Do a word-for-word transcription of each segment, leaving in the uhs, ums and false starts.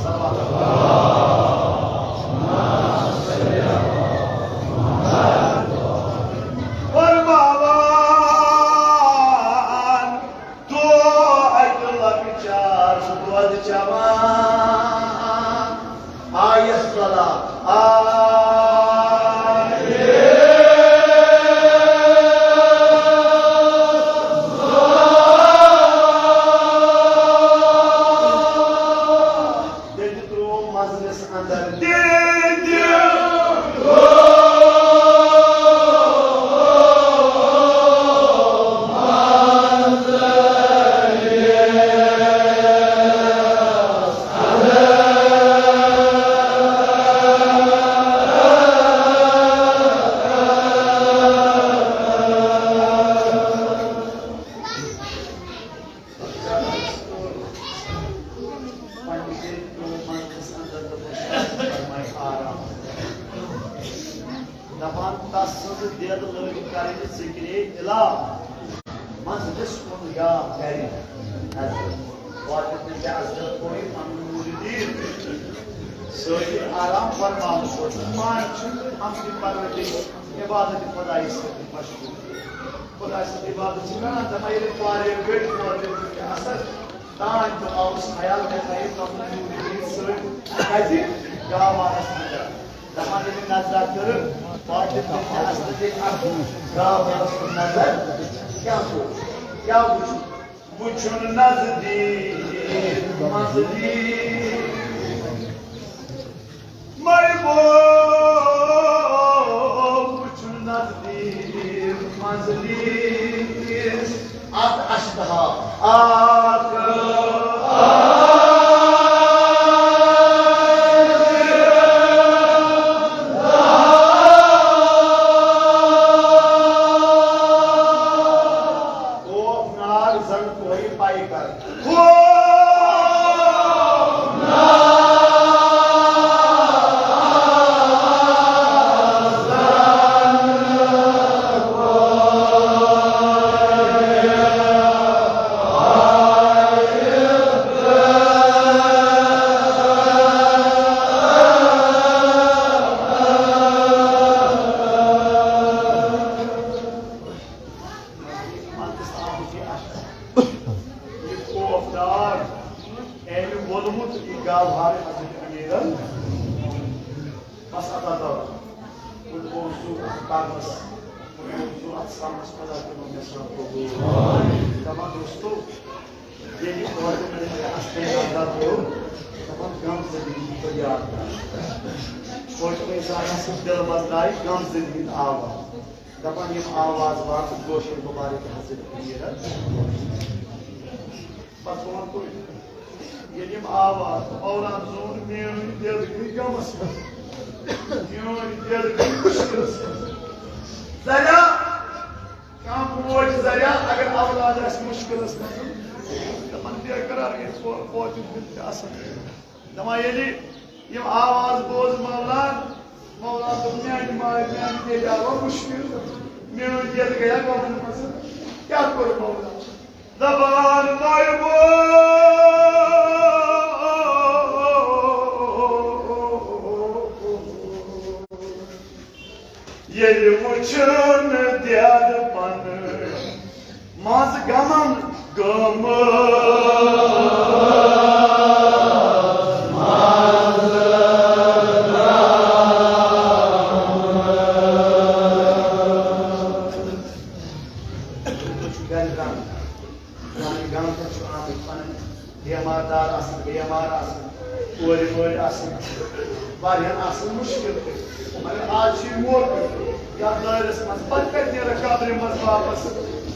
فرماوان، دو اکہِ لۄکچار دۄد چٮ۪وان۔ آیس صلاح، آ۔ تٔمۍ ترٛوو مَنزلِس اندر۔ پننہِ دِلہِ ترٛوو مَنزلِس اندر، دوٚپُن، "فرماے آرام۔" دپان، تس سٕنٛز دِل لٔج کرٕنۍ ذِکرِ الٰہ۔ مَنزلِس کُن یاد کرِ۔ حضرت واتہِ تہِ حضرت کوئی پنُن موٗرِد دیٖن۔ سٲری آرام فرماونہٕ خٲطرٕ پانہٕ چھُ حمدِ پروردگار عبادت خدایس سۭتۍ مشغول۔ خدایہِ سٕنٛز عبادت چھِ کران، دَپان، ییٚلہِ فارغ گٔے، فارغ گٔے اَثر، تانۍ تہِ آوُس خیال، مےٚ تھایے پَنُن موٗرِد سۭتۍ کَتہِ؟ گاوارَس اَندَر۔ دَپان، ییٚلہِ نظرا کٔر، فاطمہ بِنتِ اَسَدِ اَتھِ گاوارَس کُن نظر، کیٛاہ گوٚو؟ کیٛاہ وُچھ؟ وُچھُن نزدیٖک منزلی۔ مے بو وُچھُن نزدیٖک منزلی۔ ات اشتہا آکھ۔ او نار زن کوئی پائی کر۔ یہِ خوفناک، أمۍ ووٚنمُت یہِ گاوہار حضرت امیرن۔ بس عطا دار، بہٕ گوٚوُس سُہ اَتھ پرنس، بہٕ گوٚوُس سُہ اَتھ سمجھس، خدا کٔرِنو مےٚ سان قبوٗل۔ دَپان دوستو، ییٚلہِ اورٕ مےٚ اَصلی انداز گوٚو، دَپان غم زدگی ہُنٛد یاد کر۔ فوٹو ییٚمہِ ساتہٕ اَسہِ دِلہٕ منٛز درٛاے، غم زدگی ہُنٛد آواز۔ دَپان یِم آواز واتہٕ گوشے مُبارک حضرت امیرن۔ پتہٕ ووٚن تُہۍ، ییٚلہِ یِم آواز، اولاد زون، میٲنۍ دِل گٔے غمس منٛز، میٲنۍ دِل گٔے مُشکِلس منٛز۔ ذرا کانٛہہ موج ذرا اگر اولاد آسہِ مُشکِلس منٛز، دَپان بے قرار گٔے فو-، فوتہِ دِل تہِ اَصٕل۔ دَپان ییٚلہِ یِم آواز بوز مولان، مولان دوٚپ، "میٛانہِ ماے، میٛانہِ بیٚیہِ آو مُشکِل، میٛٲنۍ دِل گٔیا غمن منٛز، کیٛاہ کوٚر مولان؟" دَپان، "ماے بوز، ییٚلہِ وُچھُن دٮ۪د پنہٕ منٛز غمن گٲمٕژ منٛز درٛامٕژ۔" تُہۍ چھِو گرِ درٛامٕتۍ، پنٕنۍ گامہٕ پٮ۪ٹھ چھِو آمٕتۍ، پنٕنۍ بیمار دار آسن، بیمار آسن، کورِ مٲلۍ آسن، واریاہن آسن مُشکِل تہِ۔ مگر آز چھُ یہِ موقعہٕ یتھ دٲیرس منٛز، پتہٕ کتہِ نیرکھ قبرِ منٛز واپس؟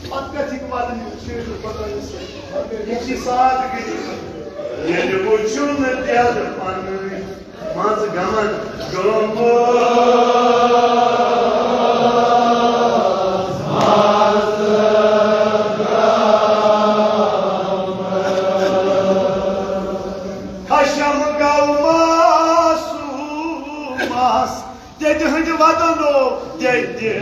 پتہٕ کتہِ ہیٚکہِ ودنہِ شیٖرِتھ خۄدایس سۭتۍ؟ یہِ چھِ سادگی۔ ییٚلہِ وُچھُن دٮ۪د پنٕنۍ منٛز غمن گوٚمُت۔ خشم گوٚو معصومس، دٮ۪دِ ہٕنٛدِ ودنو دٮ۪دِ۔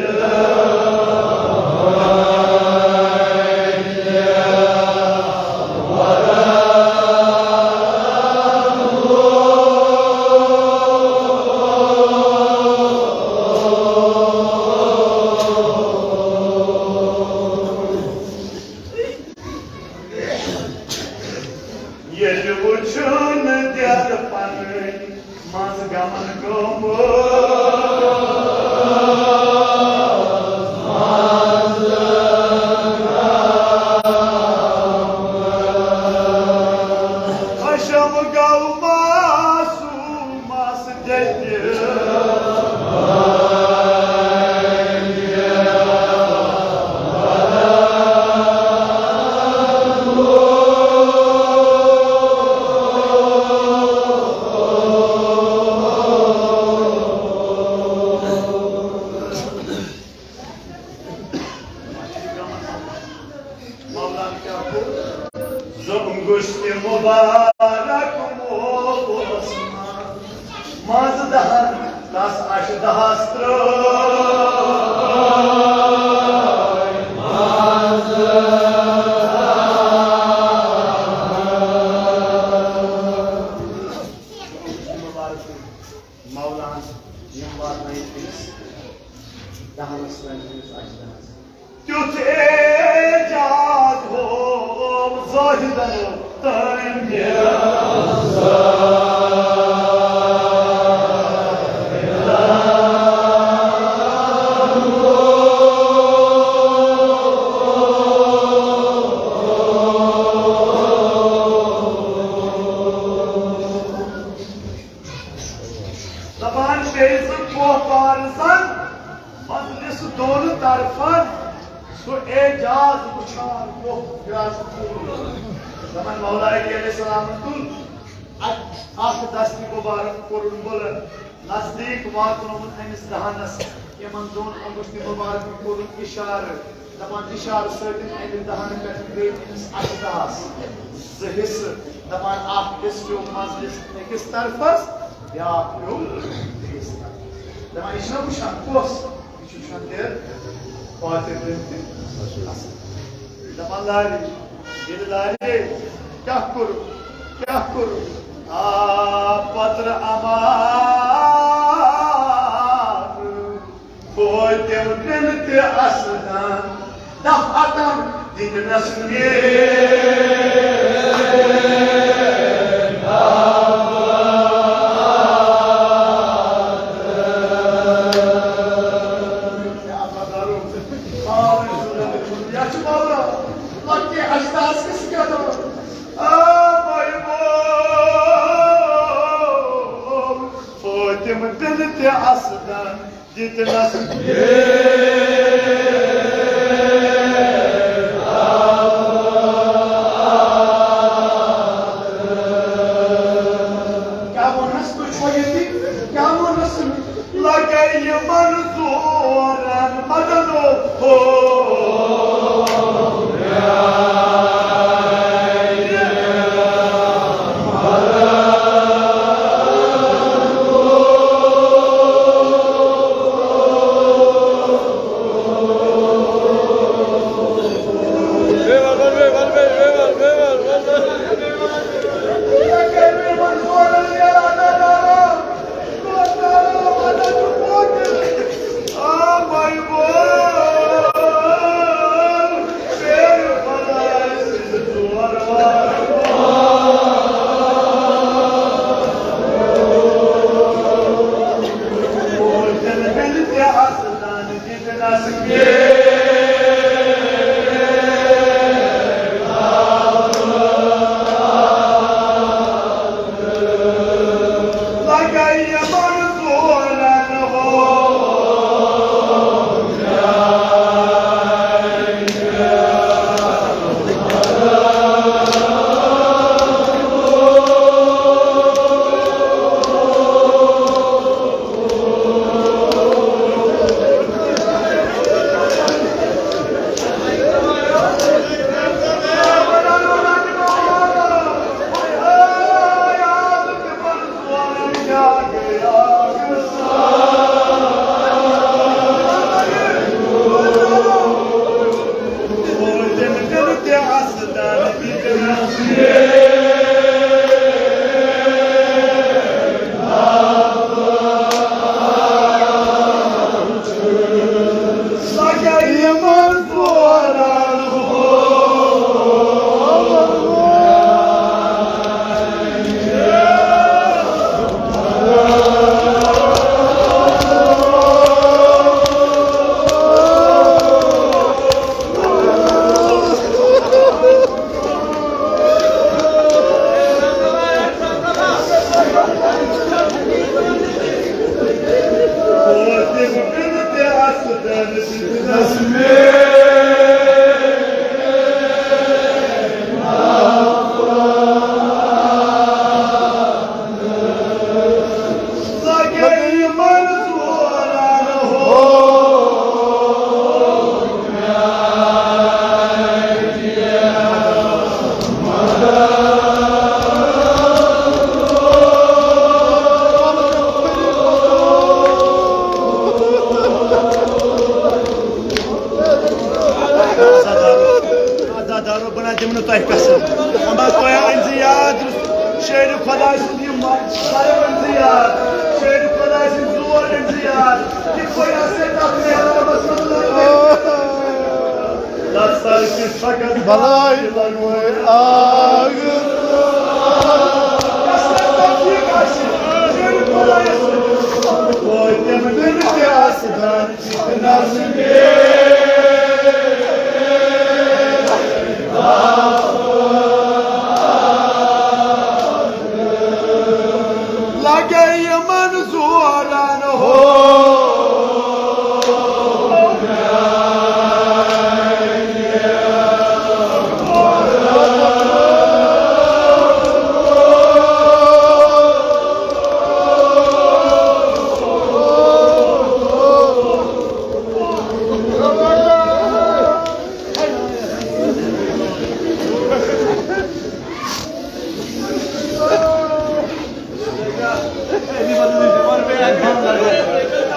دیُن دٮ۪د پنٕنۍ منٛز غمن گٔمٕژ۔ خشم گوٚو معصومس دٔپِتھ۔ مولانا کیٛاہ کوٚر؟ زٕ انگشتہِ مبارک موبوس منٛز، منٛز دہن تس اَشہِ دہس ترٲوۍ۔ مولانا یِم واتنٲیِتھ أمِس دہنس تام، أمِس اَشہِ دہس۔ تیُتھ اعجاز ہوو زاہدن تٔمۍ۔ دپان بیٚیہِ زٕ کوہ پار زن مجلس دۄن طرفن سُہ اعجاز وٕچھان، کوہ گرٛاز کوٚرُن۔ دپان مولا علی علیہ السلامن تُل اکھ، اکھ دستی مبارک کوٚرُن بُلند، نزدیٖک واتنووُن أمِس دہنس، یِمن دۄن انگشتن مبارکن کوٚرُن اشارٕ۔ دپان اشارٕ سۭتۍ امہِ دہنہٕ پٮ۪ٹھ گٔے أمِس اَشہِ دہس زٕ حصہٕ۔ دپان اکھ حصہٕ پیوٚو مجلس أکِس طرفس، بیٛاکھ پیوٚو بیٚیِس طرفس۔ دپان یہِ چھُنہ وٕچھان کۄس؟ یہِ چھُ وٕچھان تیٚلہِ فاتح بن تہِ اصل۔ دپان لارے، ییٚلہِ لارے، کیٛاہ کوٚر؟ کیٛاہ کوٚر؟ آ، پترٕ امان۔ فوتِم بِنتِ اسدن دفعتن دِتنس نیٖر۔ فوتِم بِنتِ اسدن دِتنس۔ کیٛاہ ووٚننس؟ تُہۍ چھِوا ییٚتی؟ کیٛاہ ووٚننس؟ لگے یِمن زورن مددو ہو۔ خۄداے سُنٛد یہِ مَ-، سَر أنۍ زِ یاد، شٲعرِ خۄداے سٕنٛدۍ زور أنۍ زِ یاد، یِتھ پٲٹھۍ ہسا تَتھ محرابَس منٛز لٔگۍ۔ تَتھ سَر کِس سَکَس بَلاے لَگوے آگ۔ یۄس تَتھ توفیٖق آسہِ، شٲعرِ خۄدایَس سۭتۍ۔ وٲتۍ تِم تِم تہِ آسہٕ دان۔ لگے یِمن زورن ہو۔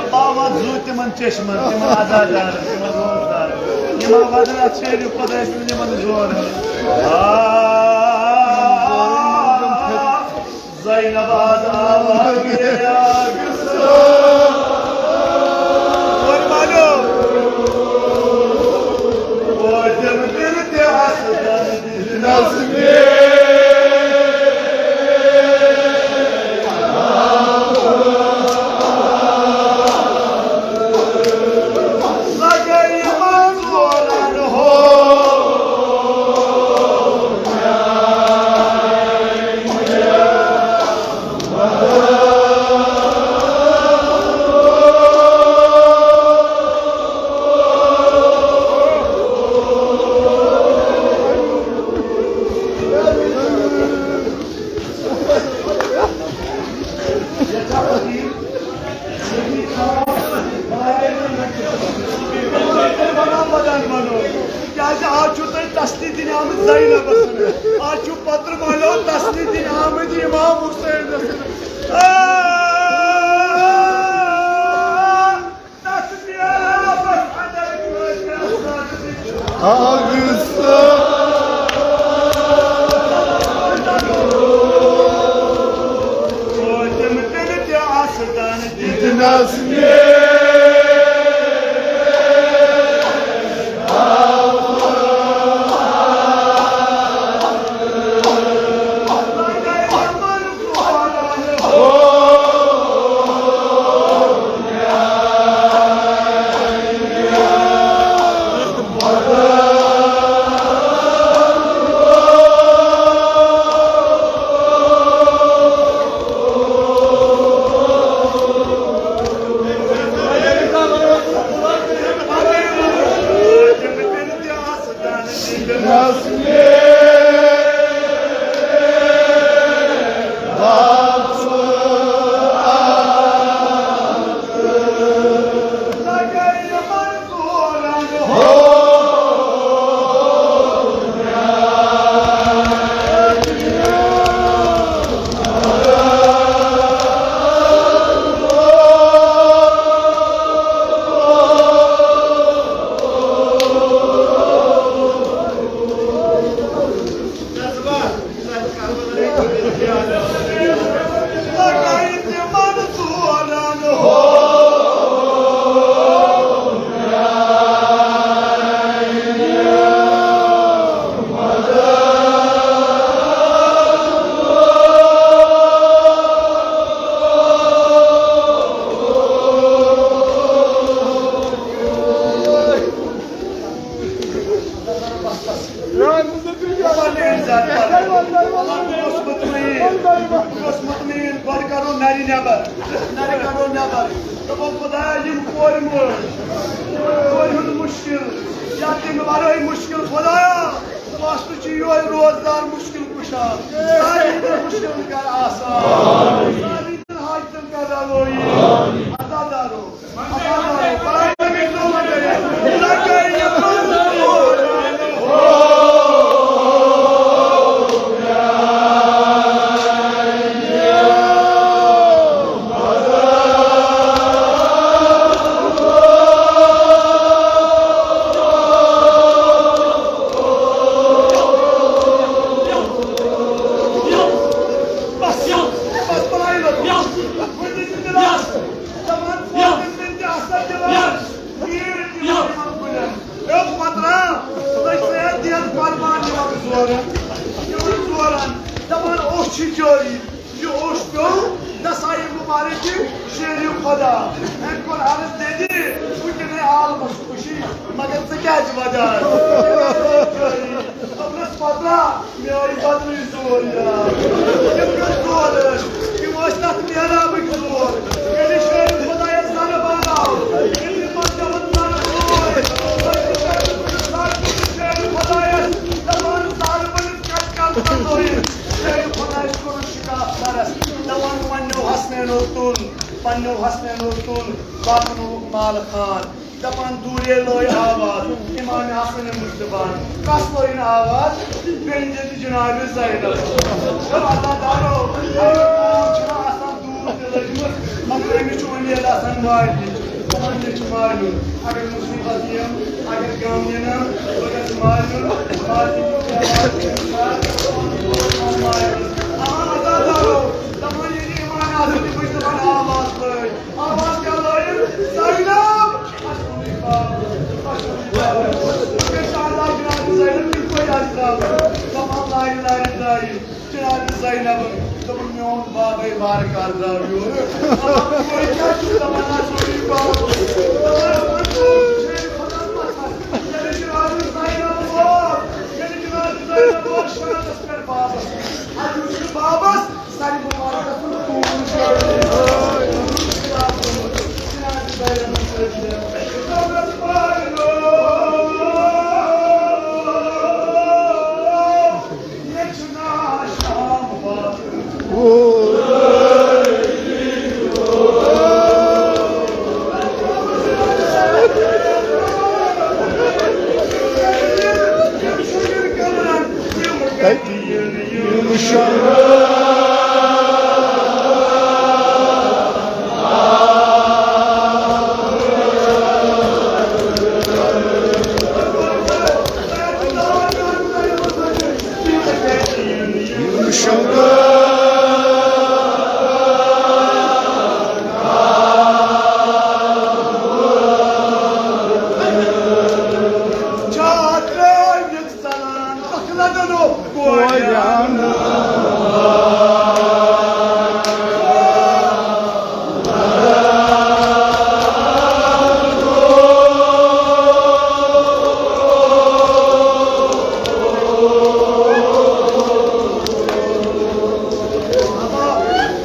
باوَتھ زُو تِمن چشمن، تِمن عزادارن، تِمن روزدارن۔ یِمن وَدن اَتھ شیرِ خۄداے سٕنٛدِ یِمن زورن۔ آ، زینب آز آواز گٔیاکھ سٲر۔ اور والو، اور تِم تِم تہِ آسہٕ دَنٛد دِتھ نظمہِ۔ لگے یِمن زورن ہو۔ کیازِ آز چھُو تۄہہِ تسلی دِنہِ آمٕتۍ زینبس۔ آز چھُو پترٕ مالیو تسلی دِنہِ آمٕتۍ امام حسینس۔ آ، تسلی آمٕژ اندر۔ آگ سا۔ تِم تیٚلہِ تہِ آسہٕ دَنٛد دِتھ نظمہِ۔ بہٕ گوس مطمئن، بہٕ گوس مطمئن، گۄڈٕ کَڑو نَرِ نٮ۪بر، نَرِ کَڑو نٮ۪بر۔ دوٚپُن، خۄدایا، یِم کورِ مٲلۍ، یِمن کورِ ہُنٛد مُشکِل، یا تَمہِ وَرٲے مُشکِل، خۄدایا، واسطہٕ چھُ یِہوٚے روزدار مُشکِل کُشا۔ سارنٕے ہُنٛد مُشکِل کَر آسان۔ سارنٕے ہٕنٛدٮ۪ن حاجتن کَر رَوٲیی۔ عزادارو۔ خۄدا، أمۍ کوٚر عرض، دٮ۪دِ، وٕنکٮ۪نَے عالمَس خوشی، مگر ژٕ کیٛازِ وۄدان؟ دوٚپنَس، پَتہ، مےٚ آیہِ بدلٕے زور یاد۔ تِم کٔژ زور ٲسۍ؟ تِم ٲسۍ تَتھ محرابٕکۍ زور۔ ییٚلہِ شٲعر خۄدایَس زَرٕ بَناو، ییٚلہِ تِمَن تِمَن زَرٕ بَناو، شٲعر خۄدایَس دَپان، زَرٕ ؤنِتھ کَتہِ کَر بَنٲیِتھ؟ شٲعر خۄدایَس کوٚرُن شِکاف سَرَس، دَپان، پنٛنیو حسنینو تُل، پنٛنیو حسنینو تُل، واتنووُکھ مال خان۔ دپان دوٗرے لٲے آواز امام حسن مجتبیٰ ہن۔ کس لٲج نہٕ آواز؟ بیٚنہِ جد جناب زینب۔ دوٚپ، عزادارو، اگر کٲم چھِ آسان دوٗر تہِ لٔجمٕژ، مگر أمِس چھُ اُمید آسان مالنٕچ۔ دپان، مےٚ چھُ مالیُن۔ اگر مُصیبت یِم، اگر غم یِنم، بہٕ گژھٕ مالیُن۔ مالنٕچ آواز چھِ أمِس آسان۔ اما عزادارو، دپان، ییٚلہِ امام حسن مجتبیٰ ہن آواز لٲج، آواز کیٛاہ لٲج؟ زینب! اَسہِ ووٚنُے باوَس، اَسہِ ووٚنُے باوَس۔ مےٚ چھُ انداز جناب زینب کِتھ پٲٹھۍ آسہِ درٛامٕژ۔ دَپان، لا اله الا اللہ، جناب زینب۔ دوٚپُن، میون بابے وارٕ کارٕ درٛاو یورٕ۔ دَپان، تُہۍ کیٛاہ چھِو دَپان، اَسہِ ووٚنُے باوَس؟ دَپان، وۄنۍ گوٚو شیخ خۄدا پَتھر۔ ییٚلہِ جناب زینب ووت، ییٚلہِ جناب زینب ووت شانَس پٮ۪ٹھ بابَس، اَتہِ وٕچھ نہٕ بابَس، سارے مبارک گژھُن ٹوٗر چھُ۔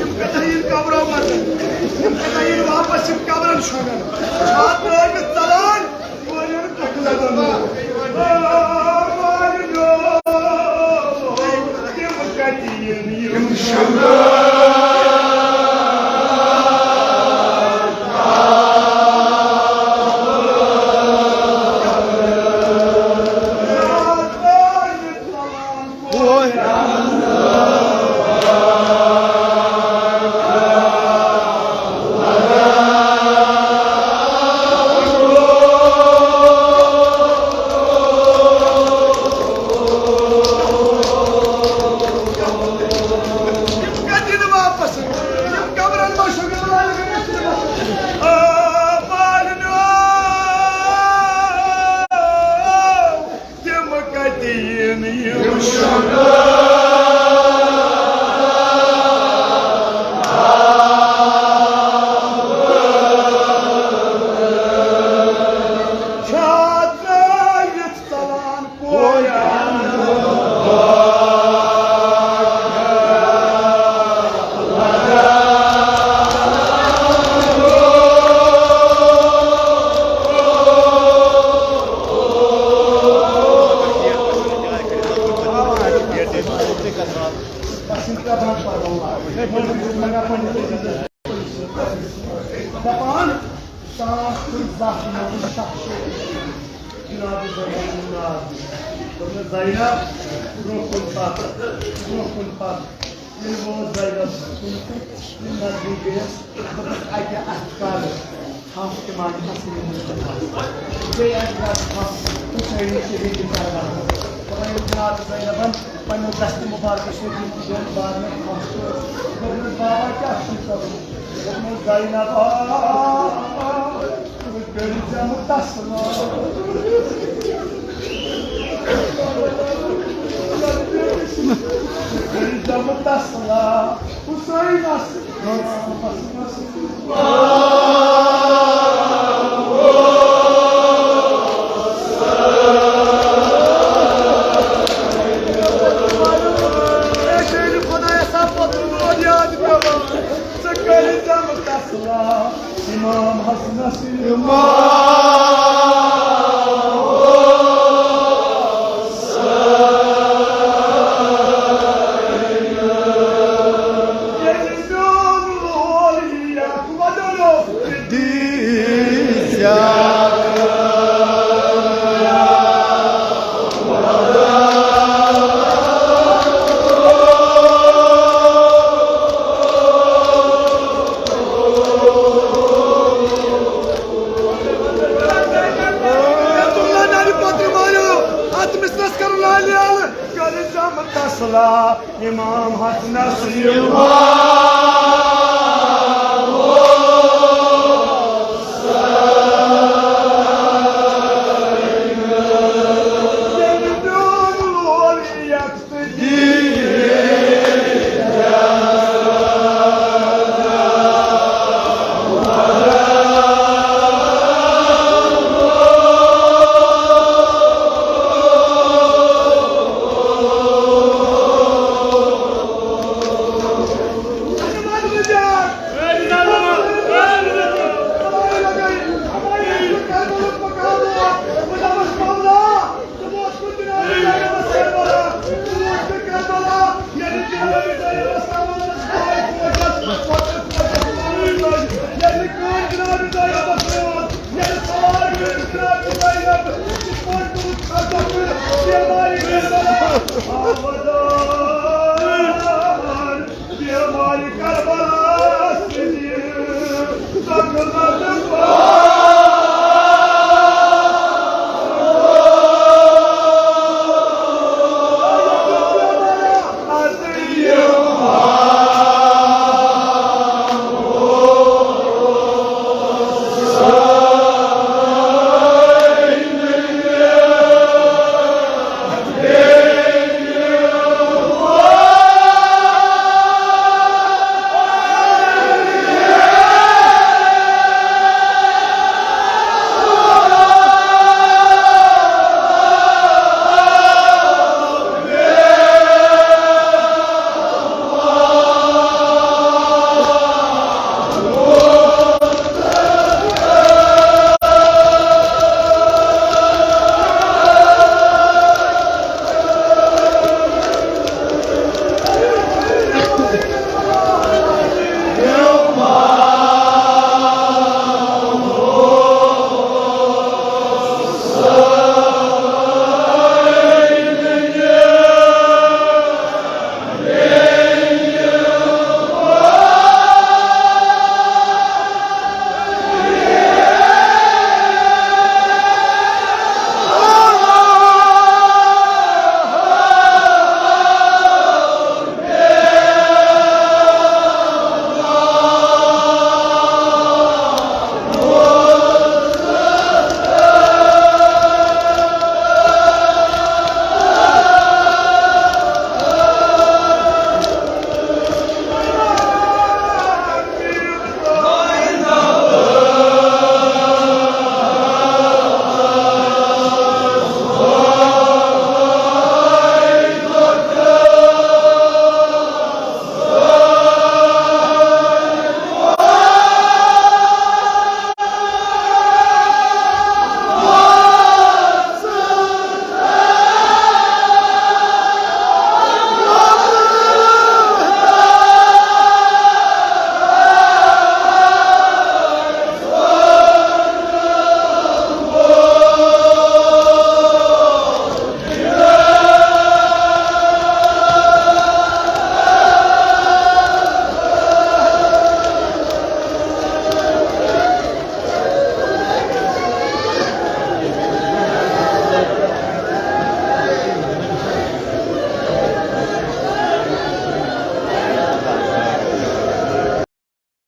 یِم کَتہِ یِن قبرو منٛزٕ؟ یِم کَتہِ یِن واپس یِم قبرن شۄنٛگن؟ چھا ترٛٲومٕتۍ ژلان؟ یِم کَتہِ یِن واپس؟ یِم قبرن منٛز چھِ آ، پالنیو۔ تِم کَتہِ یِن یِم شۄنٛگان؟ چھا ترٛٲوِتھ ژلان کورِ اندر؟ دپان، تاج تہٕ زہر منٛز شخص جناب زینب سُنٛد ناو۔ دوٚپمَس، زینب، برٛونٛہہ کُن پَکھ، برٛونٛہہ کُن پَکھ۔ ییٚلہِ ووت زینب کُن تہٕ ییٚلہِ نزدیٖک گٔیَس، دوٚپُس، اَکہِ اَتھٕ کَر تھپھ اِمام حسن مصطفیٰ۔ بیٚیہِ اَکہِ اَتھٕ تھپھ حسین شہیٖد کربلا۔ دَپان، ییٚلہِ جناب زینبَن پنٛنیو دستہِ مُبارکہٕ سۭتۍ یِم دۄن بارنٮ۪ن تھپھ کٔر، دوٚپمَس، بابا، کیٛاہ چھُے کَرُن؟ دوٚپمَس، زینب، آ، آ، آ، کٔرِو ژےٚ مُتَسلا۔ کٔرِو ژےٚ مُتَسلا۔ خدایا، سب پتہٕ روٗد یاد پٮ۪وان۔ ژٕ کٔرِتھ جنت تسلا امام حسنس امام۔ ییٚلہِ میون لول یِیَکھ وَدَنو دیٖزیٛاکھ۔ بیت اللہ نبی پتر مارو، اتھ مصرس کرو لالہ عالہ، کر جم تسلا، امام حسنس یوان۔